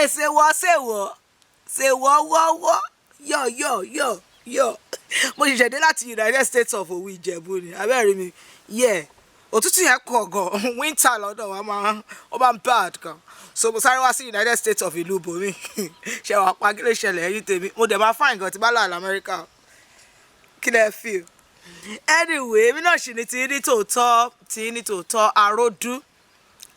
Ṣèwọ́ ṣèwọ́ ṣèwọ́ wọ́wọ́ yọ̀ yọ̀ yọ̀ yọ̀. Mo ṣẹ̀ṣẹ̀ dé láti United States of Òwu Ìjẹ̀bú ni abẹ́rẹ́ mi. Yeah, òtútù yẹn pọ̀ gan. Winter lọ́dọ̀ wa máa ó máa ń bad gan, so mo sáré wá sí United States of ìlú bomi. Ṣe wàá pa? Kí ló ṣẹlẹ̀, ẹ̀yin tèmi? Mo dẹ̀ máa fine gan tí bá lọ àlọ́ Amẹ́ríkà. Kí lẹ feel? Anyway, èmi náà sì ni tí ní tòótọ́, tí ní tòótọ́, Aródú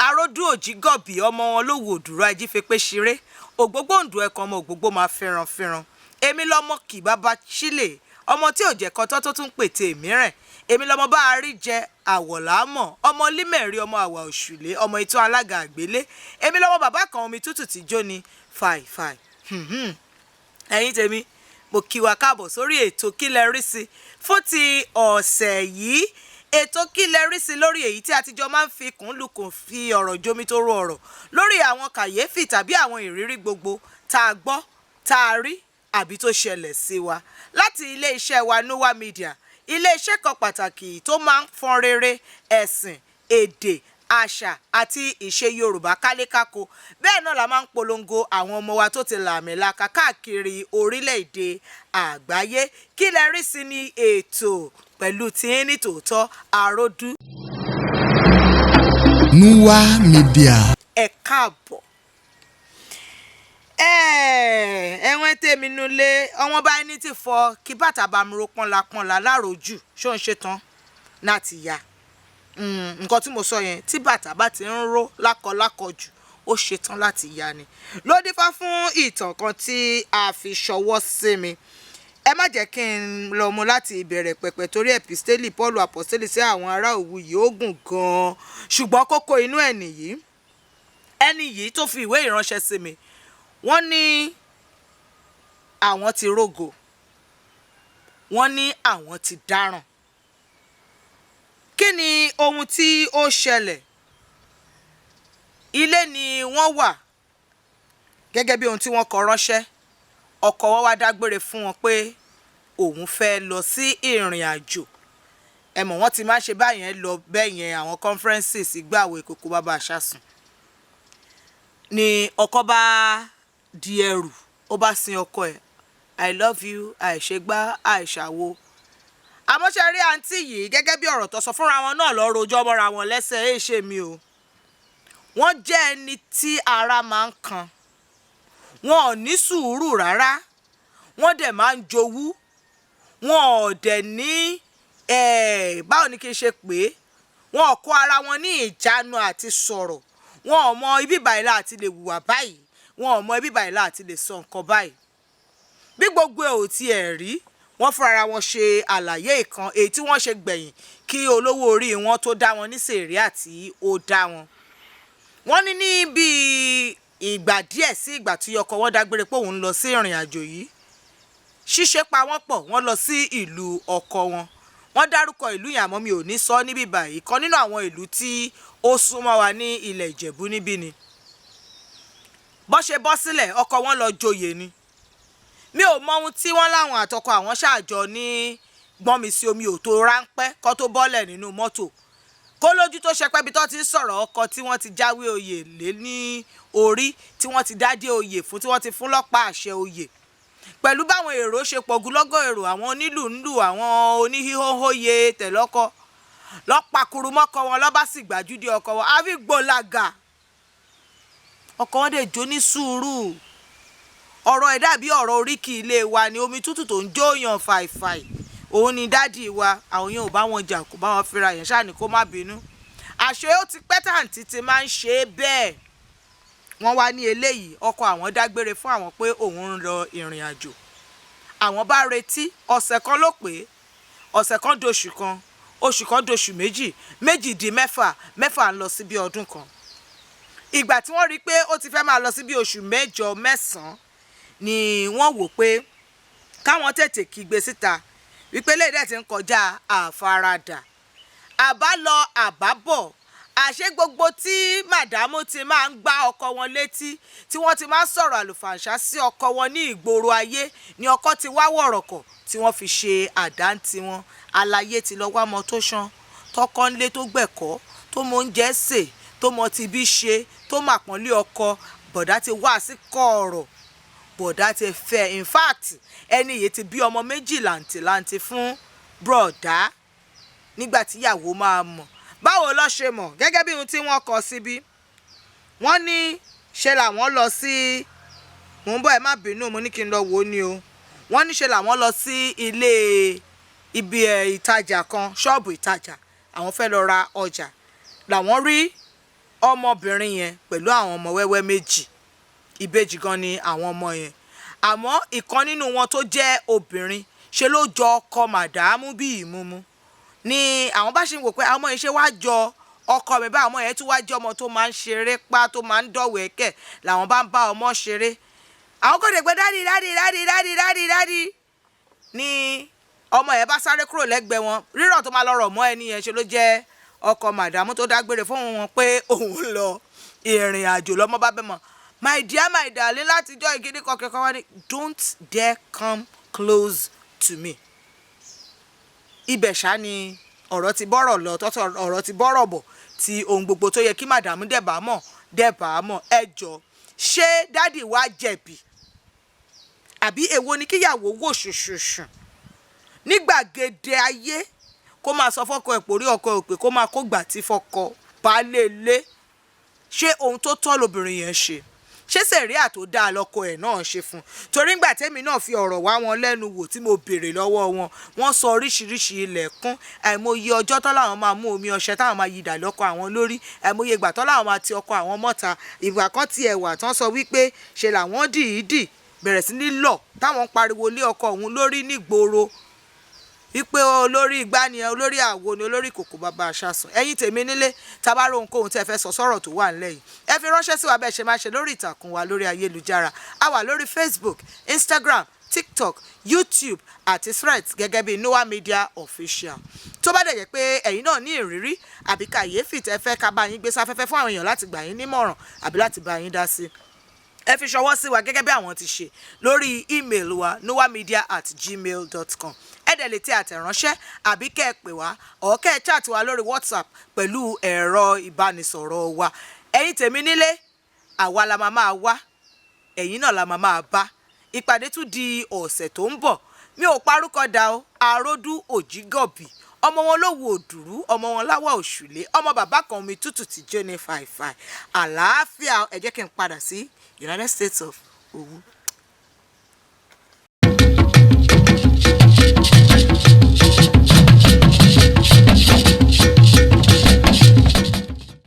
Aródú Òjìgọ̀bì, ọmọ wọn ló wò dúró ajífepé ṣeré ògbógbòǹdù ẹ̀kan, ọmọ ògbógbó máa fẹ́ràn fẹ́ràn. Èmi lọ́mọ kì bàbá Chile, ọmọ tí ò jẹ́ kọ́tọ́ tó tún pètè mìíràn. Èmi lọ́mọ bá a rí jẹ àwọ̀lámọ̀, ọmọ límẹ̀rí, ọmọ àwà òṣùlé, ọmọ ìtún alága àgbélé. Èmi lọ́mọ bàbá kan omi tútù tí jó ni fàì fàì. Ẹ̀yin tèmi, mo kí wa káàbọ̀ sórí ètò Kí Lẹ Rí Sí fún ti ọ̀sẹ̀ yìí. Ètò Kí Lẹ Rí Sí lórí èyí tí a ti jọ máa ń fi kùnlùkùn fi ọ̀rọ̀ jomi tó rò ọ̀rọ̀ lórí àwọn kàyéfì tàbí àwọn ìrírí gbogbo tá a gbọ́, tá a rí àbí tó ṣẹlẹ̀ sí wa láti ilé-iṣẹ́ wa, Noah Media, ilé-iṣẹ́ kan pàtàkì tó máa ń fọn rere ẹ̀sìn, èdè, àṣà àti ìṣe Yorùbá kálékáko. Bẹ́ẹ̀ náà la máa ń polongo àwọn ọmọ wa tó ti làmìlaka káàkiri orílẹ̀-èdè àgbáyé. Kí Lẹ Rí Sí ní ètò pẹ̀lú tí ní tòótọ́ Àròdú. Noah Media. Ẹ káàbọ̀. Ẹ̀wọ̀n tèmi nulẹ̀, ọwọ́n bá ní ti fọ kí bàtà bá mi ro pọ́nlapọ́nla láròjù ṣó ń ṣe tán láti ya nǹkan tí mo sọ yẹn. Tí bàtà bá ti ń ró lákọlákọ jù, ó ṣetán láti ya ni. Ló dífá fún ìtàn kan tí a fi ṣọwọ́ sí mi. Ẹ má jẹ́ kí n lọ mú láti ìbẹ̀rẹ̀ pẹ̀pẹ̀ torí epistele Paul apostoli sí àwọn ará Òwu yìí ó gùn gan-an, ṣùgbọ́n kókó inú ẹ̀ nìyí. Ẹni yìí tó fi ìwé ìránṣẹ́ sí mi, wọ́n ní àwọn ti rógo, wọ́n ní àwọn ti dáràn. Kí ni ohun tí ó ṣẹlẹ̀? Ilé ni wọ́n wà gẹ́gẹ́ bí ohun tí wọ́n kọ ránṣẹ́. Ọkọ wọn wá dágbére fún wọn pé òun fẹ́ lọ sí ìrìn àjò. Ẹ mọ̀ wọ́n ti máa ń ṣe báyẹn lọ bẹ́ẹ̀ yẹn, àwọn conferences ìgbàwó ìkókó bàbá àṣàsùn ni. Ọkọ bá di ẹrù, ó bá sin ọkọ ẹ̀, "I love you," àìṣègbà àìṣàwo. Àmọ́ ṣe rí àǹtí yìí, gẹ́gẹ́ bí ọ̀rọ̀ tó sọ fúnra wọn náà lọ́ọ́ rojọ́ mọ́ra wọn lẹ́sẹ̀ ẹ̀ ṣe mi o. Wọ́n jẹ́ ẹni tí ara máa ń kan, wọn ò ní sùúrù rárá, wọ́n dẹ̀ máa ń jowú. Wọn ò dẹ̀ ní, báwo ni kí n ṣe pé, wọn ò kó ara wọn ní ìjánu àti sọ̀rọ̀. Wọn ò mọ ibi báyìí láti lè hùwà báyìí, wọn ò mọ ibi báyìí láti lè sọ nǹkan báyìí. Bí gbogbo ẹ̀ ò tiẹ̀ rí, wọ́n fúnra wọn ṣe àlàyé ìkan èyí tí wọ́n ṣe gbẹ̀yìn kí olówó orí wọn tó dá wọn ní sèríà tí ó dá wọn. Wọ́n ní ní bíi ìgbà díẹ̀ sí ìgbà tí ọkọ wọn dágbére pé òun ń lọ sí ìrìn àjò yìí, ṣíṣe pa wọ́n pọ̀, wọ́n lọ sí ìlú ọkọ wọn. Wọ́n dárúkọ ìlú yẹn, àmọ́ mi ò ní sọ níbí báyìí. Kan nínú àwọn ìlú tí ó súnmọ́ wa ní ilẹ̀ Ìjẹ̀bú níbí ni. Bọ́ ṣe bọ́ sílẹ̀, ọkọ wọn lọ joyè ni. Mi ò mọ ohun tí wọ́n láwọn àtọkọ àwọn ṣáàjọ ní gbọ́n mi sí omi ò tó ráńpẹ́ kó tó bọ́lẹ̀ nínú mọ́tò, kó lójú tó ṣẹpẹ́ bí tó ti ń sọ̀rọ̀ ọkọ tí wọ́n ti jáwé oyè lé ní orí, tí wọ́n ti dádé oyè fún, tí wọ́n ti fún lọ́pàá àṣẹ oyè, pẹ̀lú báwọn èrò ṣe pọ̀gùlọ́gọ̀ èrò, àwọn onílù ń lù, àwọn oníhíhóhóye tẹ̀lọ́kọ lọ́pàkùrù mọ́kọ wọn, lọ́ba sì gbàjúdé ọkọ wọn àfi gbòlàgà. Ọkọ wọn dẹ̀ jó ní sùúrù. Ọ̀rọ̀ ẹ̀ dàbí ọ̀rọ̀ oríkì ilé wa ni, omi tútù tó ń jóyàn fàìfàì. Òun ni daddy wa. Àwọn yẹn ò bá wọn jà, kò bá wọn fira yẹn ṣáà ní kó má bínú. Àṣé ó ti pẹ́ tàǹtí ti máa ń ṣe é bẹ́ẹ̀. Wọ́n wá ní eléyìí, ọkọ àwọn dágbére fún àwọn pé òun ń lọ ìrìn àjò. Àwọn bá retí. Ọ̀sẹ̀ kan ló pé, ọ̀sẹ̀ kan doṣù kan, oṣù kan doṣù 2, 2 di 6, 6 ń lọ sí bí ọdún kan. Ìgbà tí wọ́n rí i pé ó ti fẹ́ máa lọ sí bí oṣù 8, 9 ni wọ́n wò pé káwọn tètè kígbe síta wípé léyìí dẹ̀ ti ń kọjá àfaradà. Àbá lọ, àbá bọ̀, àṣé gbogbo tí màdámù ti máa ń gbá ọkọ wọn létí, tí wọ́n ti máa ń sọ̀rọ̀ àlùfàǹṣá sí ọkọ wọn ní ìgboro ayé, ni ọkọ ti wá wọ̀rọ̀kọ̀ tí wọ́n fi ṣe àdáǹtí wọn. Àlàyé ti lọ wá ọmọ tó ṣan tọkọ ńlé, tó gbẹ̀kọ́, tó mọ oúnjẹ sè, tó mọ ti bí ṣe, tó mà pọ́nlé ọkọ. Bọ̀dá ti wá sí kọ̀ọ̀rọ̀, bọ̀dá ti fẹ́. In fact, ẹni yìí ti bí ọmọ méjì làǹtìlanti fún bọ̀dá. Nígbà tíyàwó máa mọ̀, báwo ló ṣe mọ̀? Gẹ́gẹ́ bí ohun tí wọ́n kọ síbí, wọ́n ní ṣe làwọn lọ sí, mò ń bọ̀, ẹ má bínú, mo ní kí n lọ wò ó ni o. Wọ́n ní ṣe làwọn lọ sí ilé ibi ẹ̀ ìtajà kan, ṣọ́ọ̀bù ìtajà, àwọn fẹ́ lọ ra ọjà, làwọn rí ọmọbìnrin yẹn pẹ̀lú àwọn ọmọ wẹ́wẹ́ méjì. Ìbejì gan ni àwọn ọmọ yẹn, àmọ́ ìkan nínú wọn tó jẹ́ obìnrin, ṣe ló jọ ọkọ màdàmú bí ìmúmú. Ni àwọn bá ṣe ń wò pé àwọn ọmọ yẹn ṣe wá jọ ọkọ mi bá, àwọn ọmọ yẹn tún wá jẹ́ ọmọ tó máa ń ṣeré pa, tó máa ń dọ̀wẹ́kẹ̀. Làwọn bá ń bá ọmọ ṣeré, àwọn kò dé pé, "Daddy, daddy, daddy, daddy, daddy, daddy," ni ọmọ yẹn bá sáré kúrò lẹ́gbẹ̀ẹ́ wọn. Rírọ̀ tó máa lọ rọ̀ mọ́ ẹni yẹn, ṣe ló jẹ́ ọkọ màdàmú tó dágbére fún wọn pé òun lọ ìrìn àjò. Lọ́mọ bá bẹ́ mọ̀, "My dear, my darling," látijọ́ ìkíní kọ̀kẹ́ kan wá ní, "Don't dare come close to me." Ibẹ̀ ṣá ni ọ̀rọ̀ ti bọ́rọ̀ lọ, tọ́tọ̀ ọ̀rọ̀ ti bọ́rọ̀ bọ̀, tí ohun gbogbo tó yẹ kí màdàmú dẹ̀bà mọ̀ dẹ̀bà mọ̀. Ẹ jọ, ṣé daddy wa jẹ̀bi, àbí èwo ni kíyàwó wò ṣùṣùṣù ní gbàgede ayé, kó máa sọ fọ́kọ ẹ̀ pórí ọkọ ẹ̀ pé kó máa kó gbà tí fọkọ baálé ilé? Ṣé ohun tó tọ́ lobìnrin yẹn ṣe? Ṣé sẹ̀ríà tó dáa lọ́kọ ẹ̀ náà ṣe fún un? Torí ńgbà tẹ́mi náà fi ọ̀rọ̀ wá wọn lẹ́nu wò, tí mo béèrè lọ́wọ́ wọn, wọ́n sọ oríṣiríṣi ilẹ̀kùn. Àìmọye ọjọ́ tán láwọn máa mú omi ọṣẹ táwọn máa yí dà lọ́kọ àwọn lórí, àìmọye ìgbà tán láwọn máa ti ọkọ àwọn mọ́ta. Ìgbà kan ti ẹ̀wà tán sọ wípé ṣe làwọn dìídì bẹ̀rẹ̀ sí ní lọ táwọn ń pariwo lé ọkọ òun lórí nígboro, wípé olórí igbá ni, olórí àwo ni, olórí kòkó bàbá aṣáṣun. Ẹ̀yin tèmi nílé, tabaró ohunkóhun tẹ́ fẹ́ sọ sọ̀rọ̀ tó wà nílẹ̀ yìí, ẹ fi ránṣẹ́ sí wa bẹ́ẹ̀ ṣe máa ṣe lórí ìtàkùn wa lórí ayélujára. A wà lórí Facebook, Instagram, TikTok, YouTube àti Threads gẹ́gẹ́ bí Noah Media Official. Tó bá dẹ̀ jẹ́ pé ẹ̀yin náà ní ìrírí àbí kàyéfì tẹ́ fẹ́ ká bá yín gbé sáfẹ́fẹ́ fún àwọn èèyàn láti gbà yín nímọ̀ràn àbí láti bá yín dá sí, ẹ fi ṣọwọ́ sí wa gẹ́gẹ́ bí àwọn ti ṣe lórí email wa, noahmedia@gmail.com. Ẹ dẹ̀ lè tẹ àtẹ̀ránṣẹ́ àbí kẹ́ ẹ pè wá ọ̀ kẹ́ ẹ chat wa lórí WhatsApp pẹ̀lú ẹ̀rọ ìbánisọ̀rọ̀ wa. Ẹ̀yin tèmi nílé, àwa la máa máa wá, ẹ̀yin náà la máa máa bá. Ìpàdé tún di ọ̀sẹ̀ tó ń bọ̀. Mi ò parúkọ dà o. Àròdú Òjìgọ̀bì, ọmọ wọn ló wo òdùrú, ọmọ wọn láwọ̀ òṣùlé, ọmọ bàbá kan omi tútù tí jó ní fàìfàì. Àlàáfíà. Ẹ jẹ́ kí n padà sí United States of Òwú.